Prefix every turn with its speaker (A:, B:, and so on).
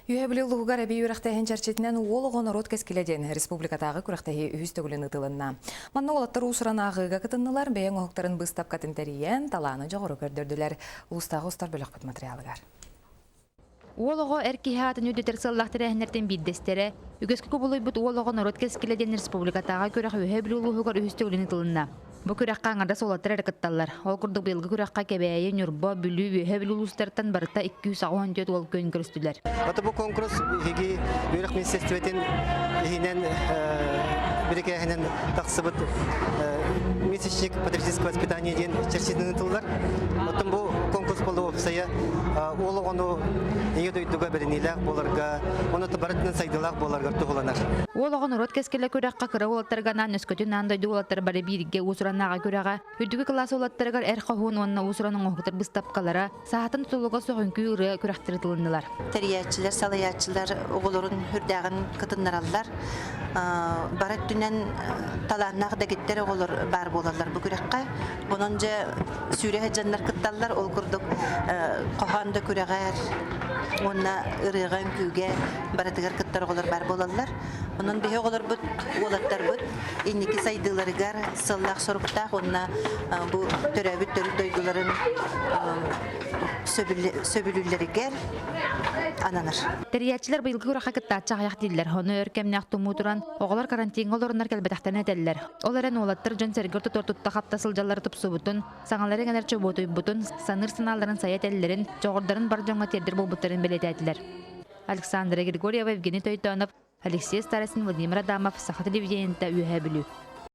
A: Үөһэ Бүлүү улууһугар эбии үөрэхтээһин чэрчитинэн Уол оҕо норуот кэскилэ диэн республикатааҕы күрэхтэһии үһүс төгүлүн ыытылынна. Манна уолаттар уус-уран ааҕыыга кытыннылар, бэйэ оҥоһуктарын быыстапкатын тэрийэн, талааны дьоҕуру көрдөрдүлэр. Улуустааҕы устар бөлөхпүт материалыгар.
B: Уол оҕо эр киһи аатын үрдэтэр сыаллаах тэрээһиннэртэн биирдэстэрэ, үгэскэ кубулуйбут Уол оҕо норуот кэскилэ диэн республикатааҕы күрэх Үөһээ Бүлүү улууһугар үһүс төгүлүн ыытылынна. Бу күрэххэ аҥардас уолаттар эрэ кытталлар. Ол курдук быйылгы күрэххэ Кэбээйи, Ньурба, Бүлүү, Үөһээ Бүлүү улуустарыттан барыта 284 уол күөн көрүстүлэр.
C: Ата бу конкурс биһиги үөрэх министерствотын иһинэн бирикээһинэн тахсыбыт месячник патриотического воспитания диэн чэрчитинэн ыытыллар. Оттон бу конкурс буолла уопсайа уол оҕону ийэ дойдуга бэриниилээх буоларга, онно барытынан сайдыылаах буоларга туһуланар.
B: Уол оҕо норуот кэскилэ күрэххэ кыра уолаттарга анаан өскөтүн аан дойду уолаттара бары бииргэ уус-ураннааҕы күрэҕэ, үрдүкү кылаас уолаттарыгар эр хоһуун уонна уус-уран оҥоһуктар быыстапкалара, саһатын тутулуга суох үҥкүү ырыа күрэхтэрэ тылыннылар.
D: Тэрийээччилэр, салайааччылар оҕолорун үрдээҕин кытыннараллар. Бары өттүнэн талааннаах дэгиттэр оҕолор баар буолаллар бу күрэххэ. Онон дьэ сүүрэ сылдьаннар кытталлар. Ол курдук хоһоон да күрэҕэр уонна ырыаҕа, үҥкүүгэ барытыгар кыттар оҕолор баар буолаллар. Онон биһи оҕолорбут, уолаттарбыт инники сайдыыларыгар сыаллаах-соруктаах уонна бу төрөөбүт төрүт дойдуларын сөбүлүүллэригэр ананар.
B: Тэрийээччилэр быйылгы күрэххэ кыттааччы аҕыйах дииллэр. Ону өр кэмнээх тумуу туран, оҕолор карантиҥҥа олороннор кэлбэтэхтэрин этэллэр. Ол эрэн уолаттар дьон-сэргэ ортотугар тутта-хапта сылдьаллара тупсубутун, саҥалара иҥэнэр чобуотуйбутун, саныыр санааларын сайа этэллэрин, дьоҕурдарын бар дьоҥҥо тиэрдэр буолбуттарын бэлиэтээтилэр. Александра Григорьева, Евгений Тойтонов, Алексей Старостин, Владимир Адамов, Саха телевидениета, Үөһээ Бүлүү.